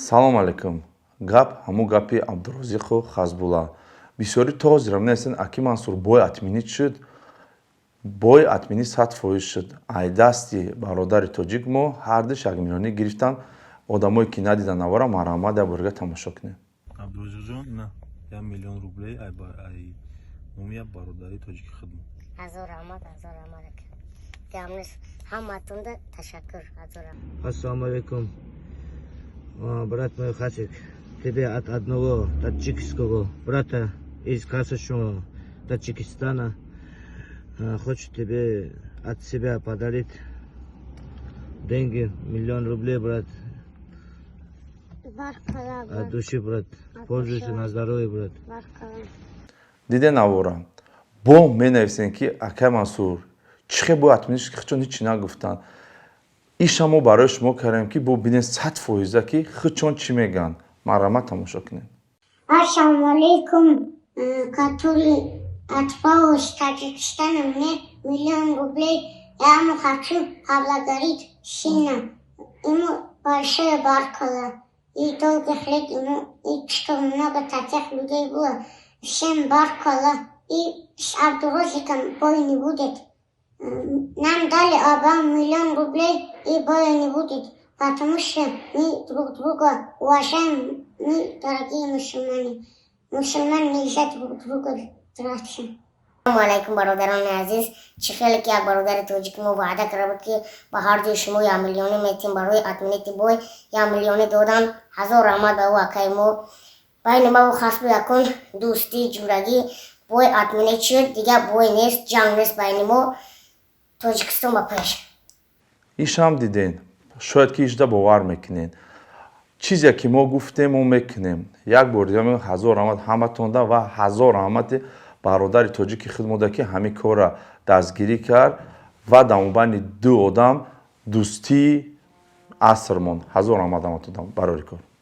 Салом алейкум. Гап ҳамун гапи Абдурозиқу Хазбулла. Бисёри то ҳозира менависанд: «Аки Мансур, бой отменить шуд?» Бой отменить 100% шуд. Ай дасти бародари тоҷик мо ҳардуш 1 миллионӣ гирифтанд. Одамое ки надидан навора, марҳамат, як борига тамошо кунед. Абдурозиқҷон, на 1 миллион рублей ай номи як бародари тоҷики хидмат. Ҳазор раҳмат, ҳазор раҳмат, ака. Гап нест, ҳаматонда ташаккур, ҳазор раҳмат. Ассаламу алейкум. Брат мой Хасик, тебе от одного таджикского брата из красочного Таджикистана хочу тебе от себя подарить деньги, миллион рублей, брат. Баркалла. От души, брат. Пользуйся на здоровье, брат. Баркалла. Диде навора, бо менависем, ки акай Мансур, чӣ хел бояд отменить, ки хичон ҳичи нагуфтанд? Иша мо барои шумо кардем, ки бо бинед 100%, ки хичон чӣ мегӯянд. Марҳамат, тамошо кунед. Ассаламу алейкум, который отправил из Таджикистана мне миллион рублей. Я ему хочу поблагодарить сильно. Ему большое баркалла. И долгих лет ему, и чтобы много таких людей было. Всем баркалла. И с Абдурозиком бой не будет. Нам дали оба миллион рублей, и боя не будет, потому что мы друг друга уважаем, мы дорогие мусульмане. Мусульман нельзя друг друга драться. Ассалому алайкум, бародарони азиз. Чӣ хеле ки як бародари тоҷики мо ваъда карда буд, ки ба ҳар дуи шумо 1 миллионӣ метим барои отменить бой, 1 миллионӣ додан. Ҳазор раҳмат ба ӯ акаи мо. Байни маву Хасбу якун дӯстӣ, ҷурагӣ. Бой отменить шуд, дигар бой нест, ҷанг нест байни мо. Тоҷикистон ба пеш! Ишам диден, шояд ки ишда бовар мекунед. Чизе ки мо гуфтем, мо мекунем. Як бор дига мегӯям: ҳазор раҳмат ҳаматонда ва ҳазор раҳмати бародари тоҷики хидмота, ки ҳамин корра дастгирӣ кард ва дар мобайни ду одам дӯстии аср монд. Ҳазор раҳмат ҳаматонда барори кор.